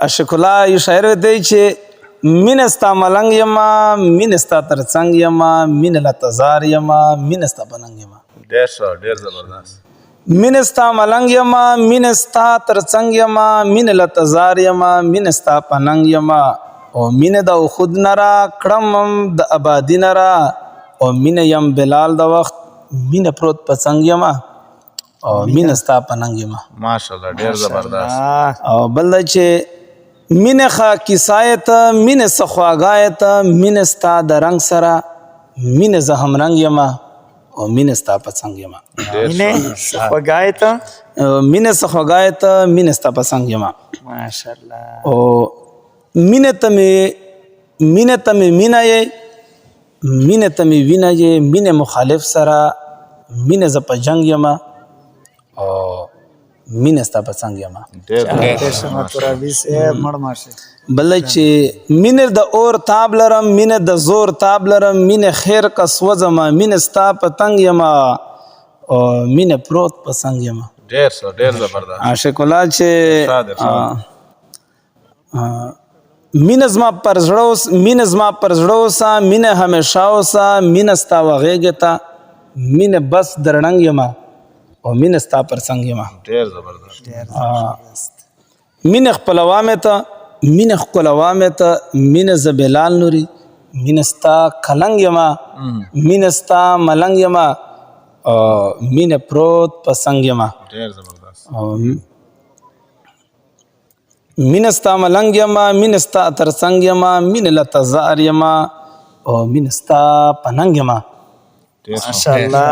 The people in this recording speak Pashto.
عاشق الله یو شاعر دی چې مینه ستا ملنګ یما، مینه ستا تر څنګ یما، مینه له تزار یما، مینه ستا پننګ یما. ډېر ښه، ډېر زبردست. مینه ستا ملنګ یما، مینه ستا تر څنګ یما، مینه له تزار یما، مینه ستا پننګ یما، او مینه د خود نه را کړم د ابادي نه را، او مینه یم بلال د وخت، مینه پروت په څنګ یما، او مینه ستا پننګ یما. ماشاءالله، ډېر زبردست. او بل دا چې مینه ښه کیسه ته، مینه څه خواږه ته، مینه ستا د رنګ سره، مینه زه هم رنګ یما، او مینه ستا په څنګ یما. مینه خوږه ته، مینه څه خوږه ته، مینه ستا په څنګ یما. ماشاءالله. او مینه ته مې، مینه ته مې مینه یې، مینه ته مې وینه یې، مینه مخالف سره، مینه زه په جنګ یما، او مینه ستا په څنګ یما. ډېر ښه ترابي صاحب، مړ ماشه. بل چې مینه د اور تاب لرم، مینه د زور تاب لرم، مینه خیر که سوځمه، مینه ستا په تنګ یما، او مینه پروت په څنګ یما. ډېر ښه، ډېر زبردست. عاشق الله چې مینه زما پر زړه اوس، مینه زما پر زړه اوسه، مینه همیشه اوسه، مینه ستا وغېږې ته، مینه بس درړنګ یما، او مینه ستا پر څنګ یما. ډېر زبردست. مینه خپلوا مې ته، مینه ښکلوا مې ته، مینه زه بلال نوري، مینه ستا کلنګ یما، مینه ستا ملنګ یما، او مینه پروت په څنګ یما. ډېر زبردست. مینه ستا ملنګ یما، مینه ستا تر څنګ یما، مینه له تزار یما، او مینه ستا پننګ یما. ماشاءالله.